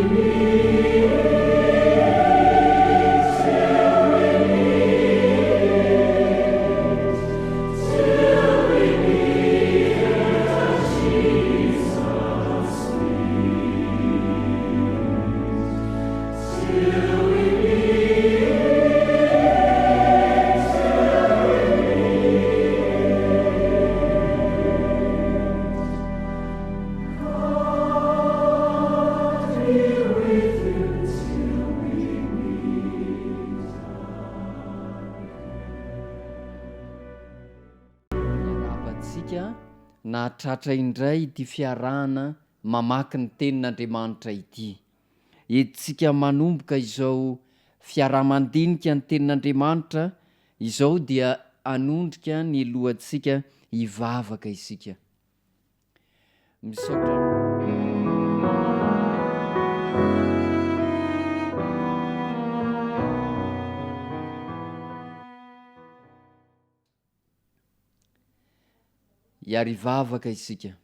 Miarahaba antsika nahatratra indray ity fiarahana mamaky ny tenin'Andriamanitra ity. Entintsika manomboka izao fiaraha-mandinika ny tenin'Andriamanitra izao dia hanondrika ny lohantsika hivavaka isika. Misaotra. Hiarivavaka isika.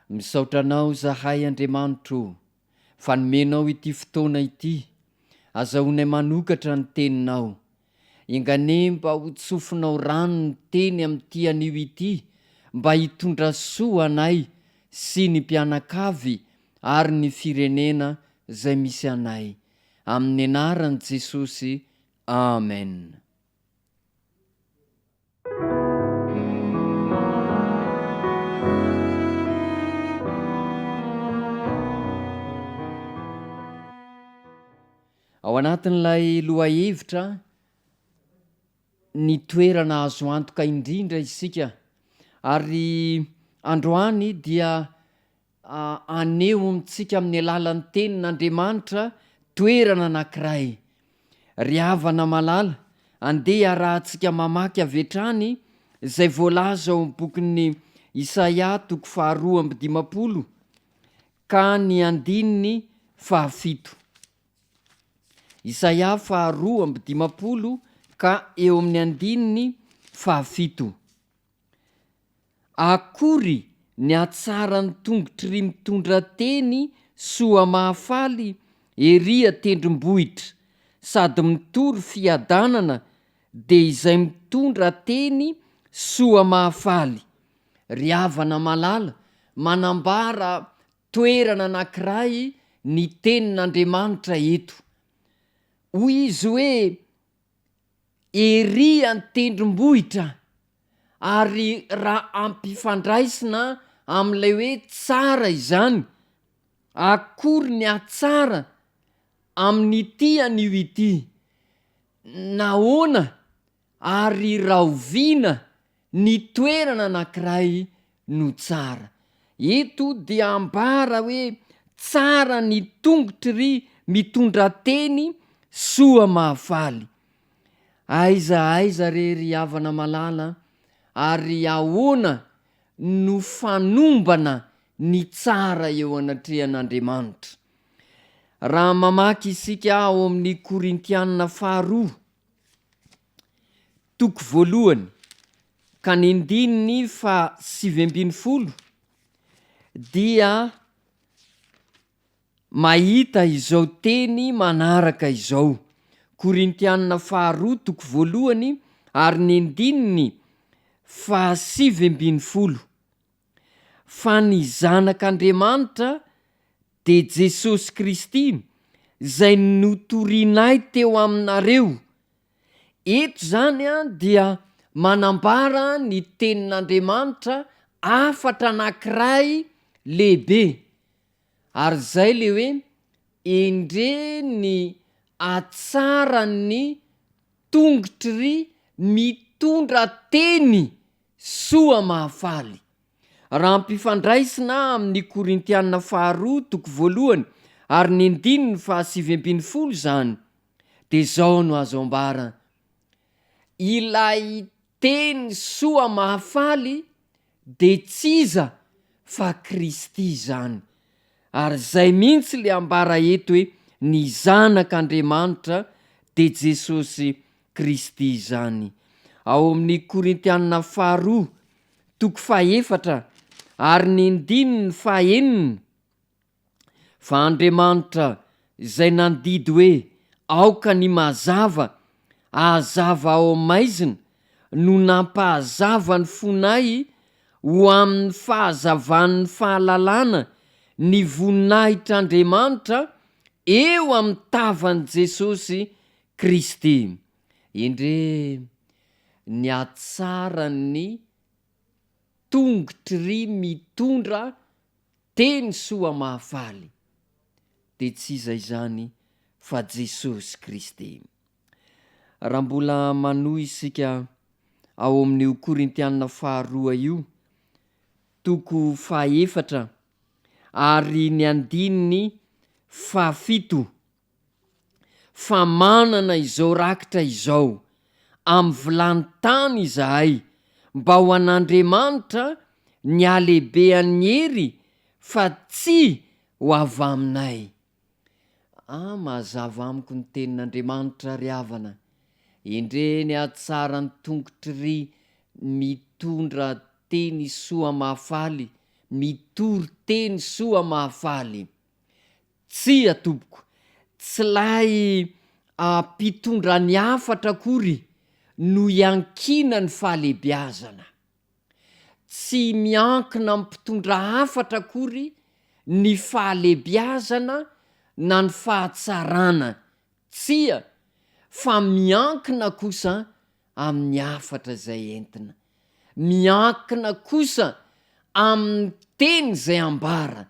Misaotra Anao izahay Andriamanitro o, fa nomenao ity fotoana ity, azahoanay manokatra ny Teninao. Enganie mba ho tsofinao rano ny Teny amin'ity anio ity mba hitondra soa anay sy ny mpianakavy ary ny firenena izay misy anay. Amin'ny anaran'i Jesosy, Amen. Ao anatin'ilay lohahevitra ny toerana azo antoka indrindra isika ary androany dia haneho amintsika amin'ny alalan'ny Tenin'Andriamanitra toerana anankiray. Ry havana malala, andeha hiarahantsika mamaky avy hatrany izay voalaza ao amin'ny bokin'ny Isaia toko faharoa amby dimampolo ka ny andininy fahafito. Isaia faharoa amby dimampolo ka eo amin'ny andininy fahafito. Akory ny hatsaran'ny tongotry mitondra teny soa mahafaly ery an-tendrombohitra, sady mitory fiadanana dia izay mitondra teny soa mahafaly. Ry havana malala, manambara toerana anankiray ny tenin'Andriamanitra eto. Hoy izy hoe, Ery an-tendrombohitra, ary raha ampifandraisina amin'ilay hoe tsara izany, akory ny hatsara amin'ity anio ity? Nahoana ary rahoviana ny toerana anankiray no tsara? Eto dia ambara hoe tsara ny tongotry ry mitondra teny soa mahafaly. Aiza aiza re ry havana malala ary ahoana no fanombana ny tsara eo anatrehan'Andriamanitra? Raha mamaky isika ao amin'ny Korintiana faharoa toko voalohany ka ny ndininy faha 19 dia mahita izao teny manaraka izao, Korintiana faharoa toko voalohany ary ny ndininy faha 19, Fa ny Zanak'Andriamanitra dia Jesosy Kristy izay notorinay teo aminareo, Eto izany dia manambara ny tenin'Andriamanitra hafatra anankiray lehibe, ary izay le hoe endre ny hatsaran'ny tongotry mitondra teny soa mahafaly. Raha ampifandraisina amin'ny Korintiana faharoa toko voalohany ary ny andininy faha 19 izany dia izao no azo ambara, Ilay teny soa mahafaly dia tsy iza fa Kristy izany. Ary izay mihitsy le ambara eto hoe ny Zanak'Andriamanitra dia Jesosy Kristy izany. Ao amin'ny Korintiana faharoa toko fahefatra ary ny ndininy fahenina. Fa Andriamanitra izay nandidy hoe aoka ny mazava hahazava ao amin'ny maizina no nampahazava ny fonay ho amin'ny fahazavan'ny fahalalana ny voninahitr'Andriamanitra eo amin'ny tavan'i Jesosy Kristy. Endrey ny hatsaran'ny tongotry mitondra teny soa mahafaly, dia tsy iza izany fa Jesosy Kristy. Raha mbola manohy isika ao amin'io Korintiana faharoa io, toko fahaefatra ary ny andininy fahafito, fa manana izao rakitra izao amin'ny vilany tany izahay mba ho an'Andriamanitra ny halehibehan'ny hery fa tsy ho avy aminay. Ah, mazava amiko ny tenin'Andriamanitra ry havana. Endre ny hatsaran'ny tongotry mitondra teny soa mahafaly, mitory teny soa mahafaly. Tsia tompoko, tsy lay mpitondra ny hafatra akory no iankinan'ny fahalehibiazana. Tsy miankina amin'ny mpitondra hafatra akory ny fahalehibiazana na ny fahatsarana, tsia, fa miankina kosa amin'ny hafatra izay entina. Miankina kosa amin'ny teny izay ambara.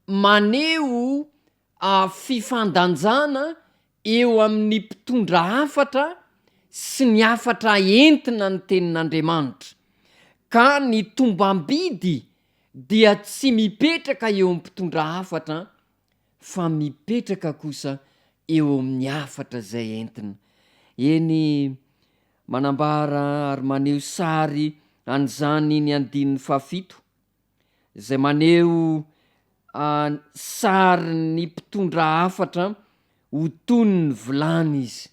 Maneho fifandanjana eo amin'ny mpitondra hafatra sy ny hafatra entina ny Tenin'Andriamanitra, ka ny tombam-bidy dia tsy mipetraka eo amin'ny mpitondra hafatra fa mipetraka kosa eo amin'ny hafatra izay entina. Eny, manambara ary maneho sary an'izany ny andininy fahafito, izay maneho sarin'ny mpitondra hafatra ho toy ny vilany izy.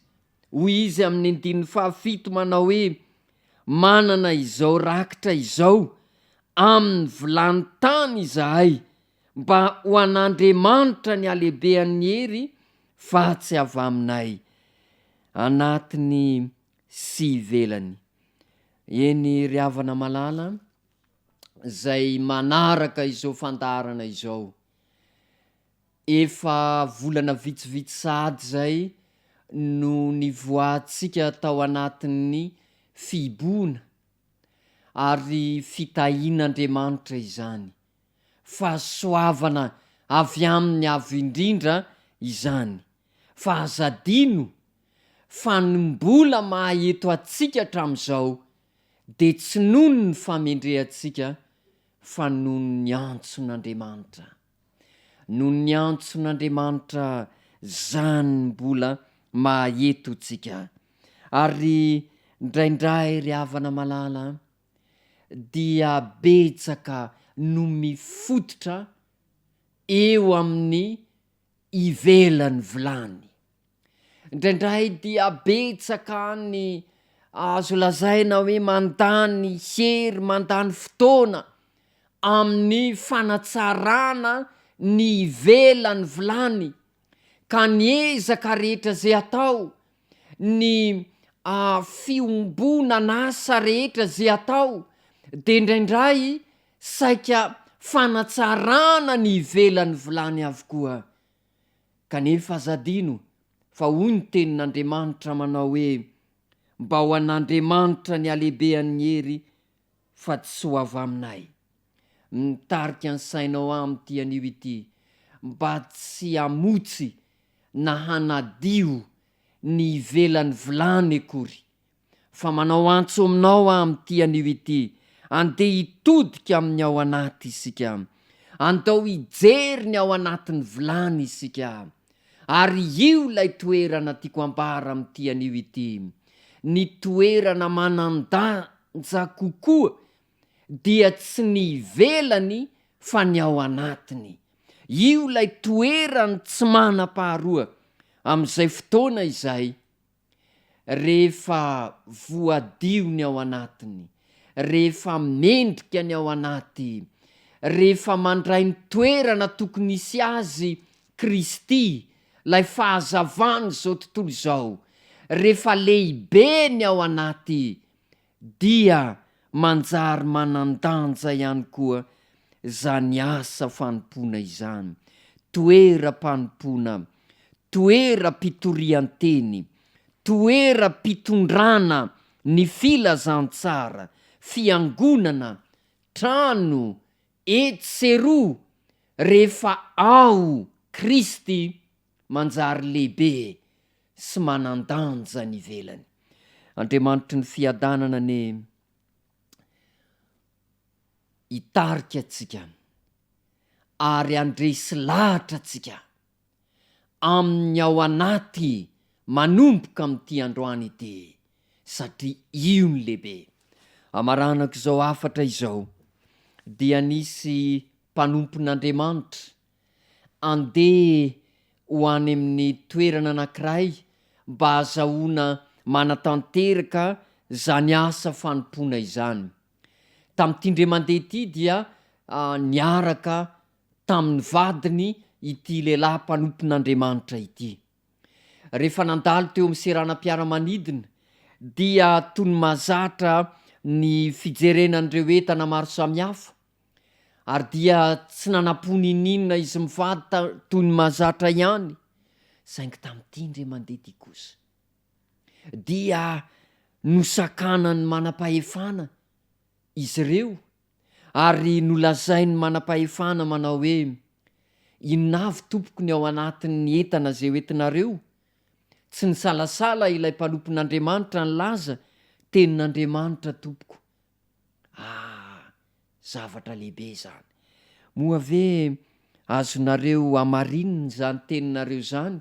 Hoy izy amin'ny andininy fahafito manao hoe, Manana izao rakitra izao amin'ny vilany tany izahay, mba ho an'Andriamanitra ny halehibehan'ny hery fa tsy avy aminay, anatiny sy ivelany. Eny ry havana malala, izay manaraka izao fandaharana izao. Efa volana vitsivitsy sahady izay no nivoahantsika tao anatin'ny fihibohana ary fitahian'Andriamanitra izany. Fahasoavana avy aminy avo indrindra izany. Fa aza adino fa ny mbola maha eto antsika hatramin'izao dia tsy noho ny famendrehantsika fa noho ny antson'Andriamanitra. Noho ny antson'Andriamanitra zany mbola maha eto tsika. Ary ndraindray ry havana malala dia betsaka no mifototra eo amin'ny ivelan'ny vilany. Indraindray dia betsaka ny azo lazaina hoe mandany hery, mandany fotoana amin'ny fanatsarana ny ivelan'ny vilany, ka ny ezaka rehetra izay atao, ny fiombonan'asa rehetra izay atao dia indraindray saika fanatsarana ny ivelan'ny vilany avokoa. Kanefa aza adino fa hoy ny tenin'Andriamanitra manao hoe, Mba ho an'Andriamanitra ny halehibehan'ny hery fa tsy ho avy aminay. Mitarika ny sainao amin'ity anio ity mba tsy hamotsy na hanadio ny ivelan'ny vilany akory fa manao antso aminao aho amin'ity anio ity, andeha hitodika amin'ny ao anaty isika. Andao hijery ny ao anatin'ny vilany isika. Ary io ilay toerana tiako ambara amin'ity anio ity. Ny toerana manan-danja kokoa dia tsy ny ivelany fa ny ao anatiny. Io ilay toerany tsy manam-paharoa amin'izay fotoana izay Rehefa voadio ny ao anatiny, rehefa mendrika ny ao anaty, rehefa mandray ny toerana tokony hisy azy Kristy, ilay fahazavan'izao tontolo izao, rehefa lehibe ny ao anaty dia manjary manan-danja ihany koa izany asa fanompoana izany, toeram-panompoana, toeram-pitorian-teny, toeram-pitondrana ny filazantsara, fiangonana, trano, etsy sy eroa, rehefa ao Kristy manjary lehibe sy manan-danja ny ivelany. Andriamanitry ny fiadanana anie hitarika antsika ary handresy lahatra antsika amin'ny ao anaty manomboka amin'ity androany ity satria io no lehibe. Amaranako izao hafatra izao dia nisy mpanompon'Andriamanitra andeha ho any amin'ny toerana anankiray mba hahazahoana manatanteraka izany asa fanompoana izany. Tamin'ity indray mandeha ity dia niaraka tamin'ny vadiny ity lehilahy mpanompon'Andriamanitra ity. Rehefa nandalo teo amin'ny seranam-piaramanidina dia toy ny mahazatra ny fijerena an'ireo entana maro samihafa ary dia tsy nanam-po n'inon'inona izy mivady ta toy ny mahazatra ihany, saingy tamin'ity indray mandeha ity kosa dia nosakanan'ny manam-pahefana izy ireo ary nolazain'ny manam-pahefana manao hoe, Inona avy tompoko ny ao anatin'ny entana izay hoentinareo? Tsy nisalasala ilay mpanompon'Andriamanitra nilaza, Tenin'Andriamanitra tompoko. Ah! Zavatra lehibe izany. Moa ve azonareo hamarinina izany teninareo izany?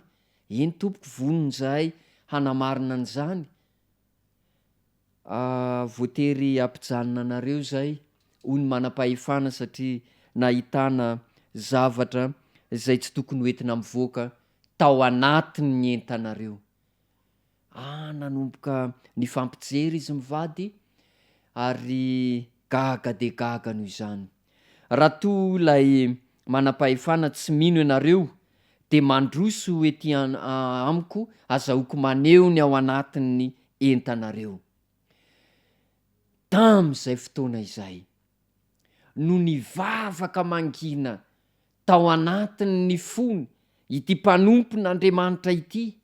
Eny tompoko, vonona izahay hanamarina an'izany. Ah, voatery hampijanona anareo izay, hoy ny manam-pahefana satria nahitana zavatra izay tsy tokony hoentina mivoaka tao anatin'ny entanareo. Ah, nanomboka nifampijery izy mivady ary gaga dia gaga noho izany. Raha toa ilay manam-pahefana tsy mino ianareo dia mandroso ety amiko azahoako maneho ny ao anatin'ny entanareo. Tamin'izay fotoana izay no nivavaka mangina tao anatin'ny fony ity mpanompon'Andriamanitra ity,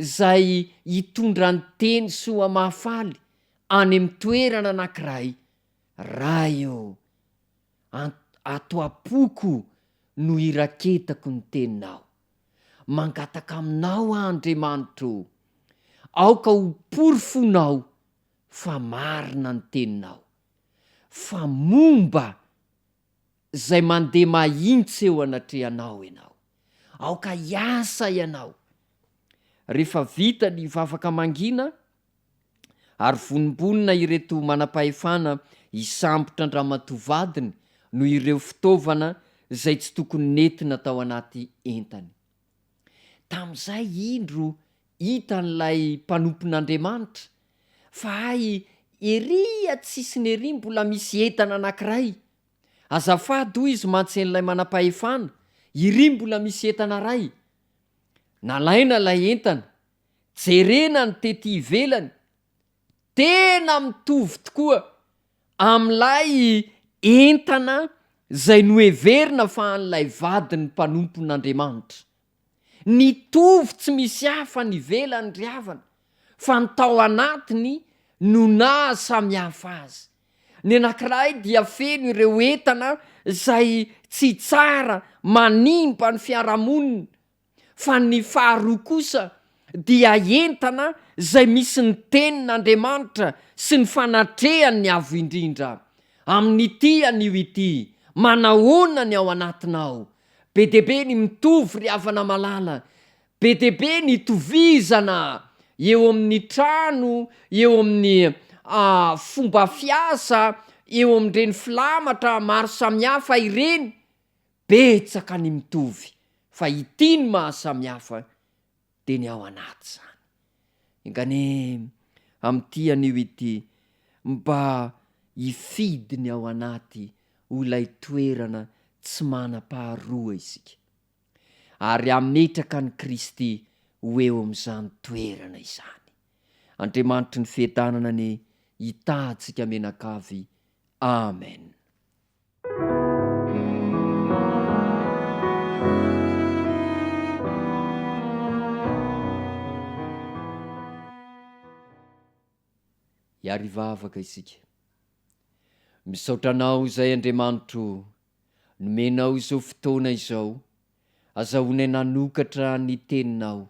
izay hitondra ny teny soa mahafaly any amin'ny toerana anankiray, Ray ô, ato am-poko no iraketako ny teninao. Mangataka aminao aho Andriamanitro ô, aoka ho porofonao fa marina ny teninao, fa momba izay mandeha mahintsy eo anatrehanao ianao. Aoka hiasa ianao. Rehefa vita ny vavaka mangina, ary vonombonona ireto manam-pahefana hisambotra an-dramatoa vadiny noho ireo fitaovana izay tsy tokony nentina tao anaty entany. Tamin'izay indro hitan'ilay mpanompon'Andriamanitra fa hay ery an-tsisiny ery mbola misy entana anankiray. Azafady hoy izy mantsy an'ilay manam-pahefana, iry mbola misy entana iray. Nalaina ilay entana, jerena ny tety ivelany, tena mitovy tokoa amin'ilay entana izay noheverina fa an'ilay vadin'ny mpanompon'Andriamanitra. Nitovy tsy misy hafa ny ivelany ry havana, fa ny tao anatiny no naha samihafa azy. Ny anankiray dia feno ireo entana izay tsy tsara manimba ny fiarahamonina, Fa ny faharoa kosa dia entana izay misy ny Tenin'Andriamanitra sy ny fanatrehan'ny Avo Indrindra. Amin'ity anio ity, manahoana ny ao anatinao? Be dia be ny mitovy ry havana malala, be dia be ny itovizana eo amin'ny trano, eo amin'ny fomba fiasa, eo amin'ireny filamatra maro samihafa ireny, Betsaka ny mitovy fa ity ny maha samihafa dia ny ao anaty izany. Enga anie amin'ity anio ity mba hifidy ny ao anaty. ho ilay toerana tsy manam-paharoa isika, ary hametraka an'i Kristy ho eo amin'izany toerana izany. Andriamanitry ny fiadanana anie hitaha antsika mianakavy. Amen. Hiary hivavaka isika. Misaotra Anao izay Andriamanitro o, nomenao izao fotoana izao, azahoanay nanokatra ny Teninao,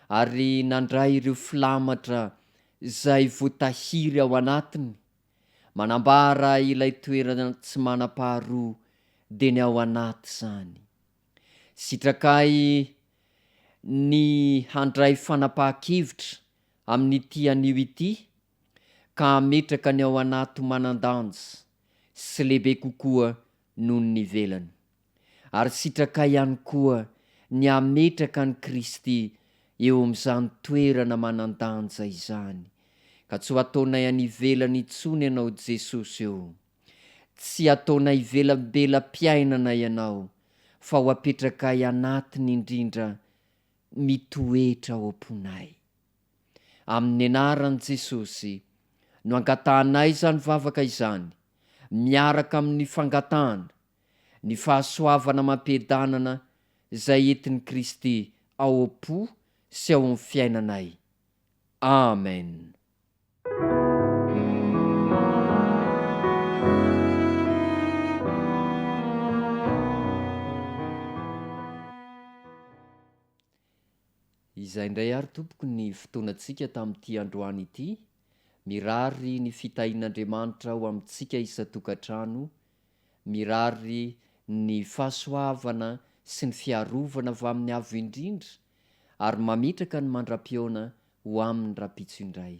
ary nandray ireo filamatra izay voatahiry ao anatiny, manambara ilay toerana tsy manam-paharoa dia ny ao anaty izany. Sitrakay ny handray fanapahan-kevitra amin'ity anio ity ka hametraka ny ao anaty ho manan-danja sy lehibe kokoa noho ny ivelany. Ary sitrakay ihany koa ny hametraka an'i Kristy eo amin'izany toerana manan-danja izany, ka tsy ho ataonay any ivelany intsony Ianao Jesosy ô. Tsy ataonay ivelabela-piainana Ianao, fa ho apetrakay anatiny indrindra mitoetra ao am-ponay. Amin'ny anaran'i Jesosy no angatahanay izany vavaka izany, miaraka amin'ny fangatahana ny fahasoavana amam-piadanana izay entin'i Kristy ao am-po sy ao amin'ny fiainanay. Amen. Izay indray ary tompoko ny fotoanantsika tamin'ity androany ity, mirary ny fitahian'Andriamanitra ho amintsika isan-tokantrano, mirary ny fahasoavana sy ny fiarovana avy amin'ny Avo Indrindra ary mametraka ny mandra-pihaona ho amin'ny rahampitso indray.